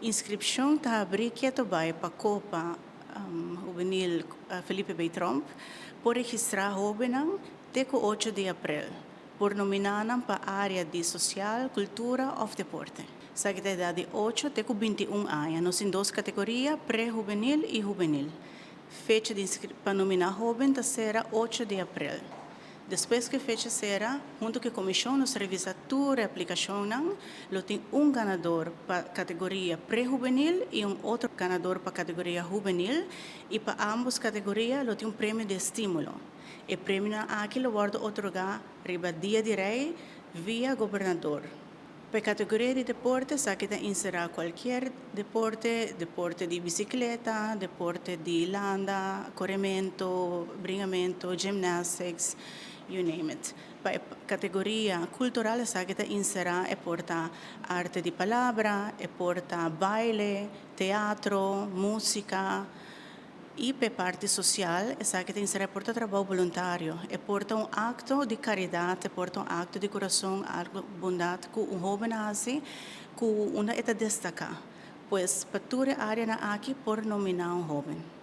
Inscripcion ta habri keto bay pa Copa Hubenil Felipe B. Tromp. Por registra hobennan te cu 8 di april. Por nomina nan pa area di social, cultura of deporte. Esaki ta edad di 8 te cu 21 aña. Nos tin dos categoria, pre-juvenil y juvenil. Fecha di pa nomina hoben ta sera 8 di april. Despues cu fecha sera, hunto cu comision nos revisa tur aplicacion, lo tin un ganador pa categoria pre-juvenil y un otro ganador pa categoria juvenil y pa ambos categoria lo tin un premio di estimulo. E premio aki lo wordo otorga riba Dia di Rey via gobernador. Pa categoria di deporte, esaki ta encera cualkier deporte, deporte di bicicleta, deporte di landa, coremento, bringamento, gymnastics, you name it. Pa categoria cultural, esaki ta encera e por ta arte di palabra, e por ta baile, teatro, musica, y pa parti social, esaki ta encera por ta trabou voluntario, e por ta un acto di caridad, e por ta un acto di curason, algo bondad cu un hoben haci, cu unda e ta destaca. Pues, pa tur area aki por nomina un hoben.